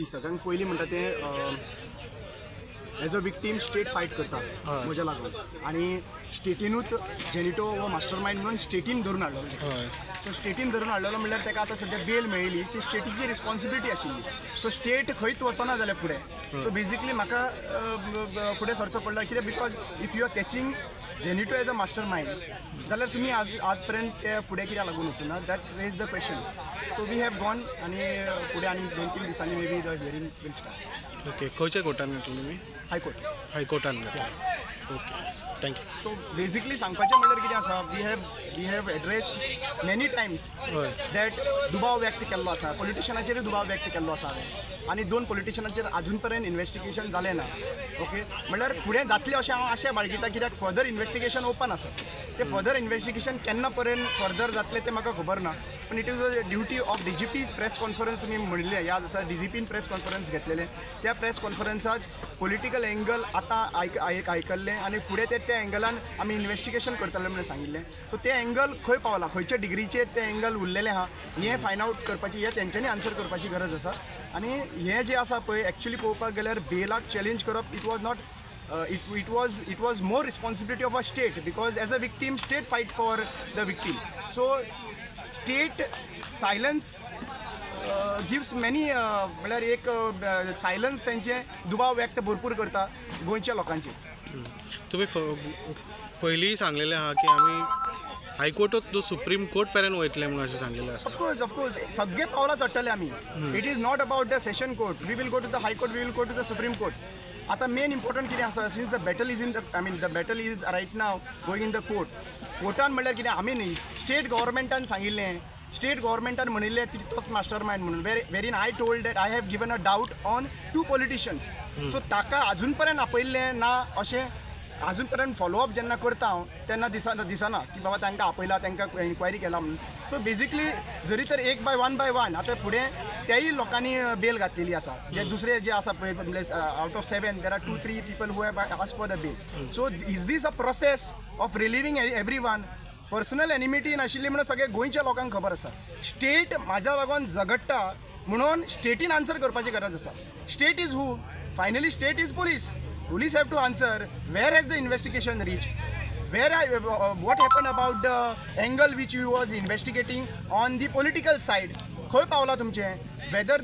C, सगळ्यांत पयलीं म्हणटा तें, as a victim state fight करता म्हज्या लागून आनी स्टेटीनूच जेनिटो हो मास्टर मायंड म्हणून स्टेटीन धरून हाडलो. सो स्टेटीन धरून हाडलेलो म्हणल्यार ताका आतां सद्या बेल मेळिल्ली, ती स्टेटीची रिस्पॉन्सिबिलिटी आशिल्ली. सो स्टेट खंयच वचना जाल्यार फुडें, सो बेजिकली म्हाका फुडें सरचो पडलो. कित्याक? Because if you are catching Zenito as a master mind जाल्यार तुमी आज पर्यंत ते फुडें कित्याक लागून वचूना? That raise the question. So we have gone आनी फुडें आनी 2-3 दिसांनी maybe the hearing will start. Okay, खंयच्या कोर्टान घेतले तुमी? हायकोर्ट. हायकोर्टान घेतले. Okay, thank you. So basically सांगपाचें म्हणल्यार कितें आसा, we have addressed many times that दुबाव व्यक्त केल्लो आसा, पॉलिटिशनाचेरूय दुबाव व्यक्त केल्लो आसा हांवें आनी दोन पॉलिटिशनाचेर अजून पर्यंत इन्वेस्टिगेशन जालें ना. ओके, म्हणल्यार फुडें जातलें अशें हांव आशा बाळगिता, कित्याक फर्दर इन्वेस्टिगेशन ओपन आसा. तें फर्दर इन्वेस्टिगेशन केन्ना पर्यंत फर्दर जातलें तें म्हाका खबर ना, पूण it is a duty of DGP. Press conference तुमी म्हणिल्लें, याद आसा, डीजीपीन प्रेस कॉन्फरन्स घेतलेलें. त्या प्रेस कॉन्फरन्सात पॉलिटिकल एंगल आतां आयक आयक आयकल्लें आनी फुडें ते त्या एंगलान आमी इन्वेस्टिगेशन करतले म्हणून सांगिल्लें. सो ते एंगल खंय पावला, खंयच्या डिग्रीचेर ते एंगल उरलेलें आहा, हें फायंड आवट करपाची, हें तेंच्यांनी आन्सर करपाची गरज आसा. आनी हें जें आसा पळय, एक्चुली पळोवपाक गेल्यार बेलाक चॅलेंज करप, it was not it was more responsibility of a state, because as a victim, state fight for the victim. So state silence gives many, म्हळ्यार एक सायलन्स तेंचे दुबाव व्यक्त भरपूर करता गोंयच्या लोकांचेर. तुमी पयलीं सांगलेलें आहा की आमी हायकोर्टूच न्हू, सुप्रीम कोर्ट मेरेन वयतले म्हणून अशें सांगलेलें आसा. ऑफकोर्स, ऑफकोर्स, सगळे पावलां चडटले आमी. It is not about the session court. We will go to the High Court, we will go to the Supreme Court. आतां मेन इम्पॉर्टंट कितें आसा, since the battle is in the I mean, the battle is right now going in the court. कोर्टान म्हणल्यार कितें, आमी न्ही, state गव्हर्मेंटान सांगिल्लें, state गव्हर्मेंटान म्हणिल्लें ती तोच मास्टर मायंड म्हणून, wherein I told that I have given a doubt on two politicians. So ताका अजून पर्यंत आपयल्लें ना. अशें अजून पर्यंत फॉलोअप जेन्ना करता हांव तेन्ना दिसना दिसना की बाबा तांकां आपयला, तांकां इन्क्वायरी केला म्हणून. सो बेजिकली जरी तर एक बाय वन बाय वन आतां फुडें त्याय लोकांनी बेल घातलेली आसा, जे दुसरे जे आसा पळय, out of seven there are two three people who have ask for the bail. So is this a process of relieving every one? Personal enmity नाशिल्ली म्हणून सगळे गोंयच्या लोकांक खबर आसा. स्टेट म्हाज्या लागून झगडटा म्हणून स्टेटीन आन्सर करपाची गरज आसा. State is who? Finally, state is police. Police have to answer where has the investigation reach, where I, what happened about the angle which you was investigating on the political side? खंय पावला तुमचें? Whether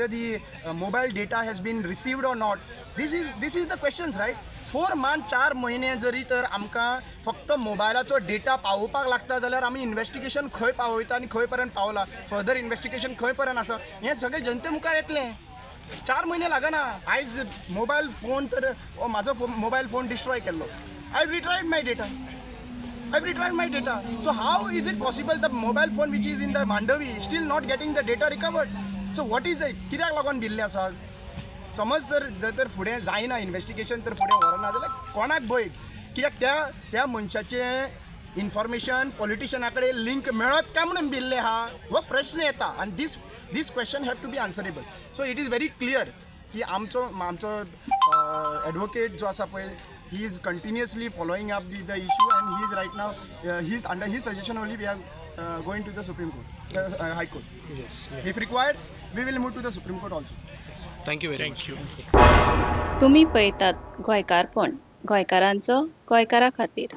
the mobile data has been received or not? This is the questions, right? 4 month, 4 म्हयने जरी तर आमकां फक्त मोबायलाचो data पावोवपाक लागता जाल्यार आमी इन्वेस्टिगेशन खंय पावयता आनी खंय पर्यंत पावला, फर्दर इन्वेस्टिगेशन खंय पर्यंत आसा, हें सगळें जनते मुखार येतलें. 4 म्हयने लागना. आयज मोबायल फोन तर हो म्हाजो मोबायल फोन डिस्ट्रॉय केल्लो. I retrieve my data. I retrieved my data. So how is it possible the mobile phone which is in the Mandovi still not getting the data recovered? So what is the, कित्याक लागून भिल्ले आसा? समज तर जर तर फुडें जायना investigation, तर फुडें व्हरना जाल्यार कोणाक भंय? कित्याक त्या त्या मनशाचें इन्फॉर्मेशन पॉलिटिशना कडेन लिंक मेळत काय म्हणून भिल्ले आहा, हो प्रश्न येता आनी this question have to be answerable. So it is very clear की आमचो एडवोकेट जो आसा पळय, he is continuously following up the issue and he is right now, he is under his suggestion only we are going to the Supreme Court, High Court. If required, we will move to the Supreme Court also. Thank you very much. Thank you. तुमी पळयतात गोंयकारपण, गोंयकारांचो गोंयकारा खातीर.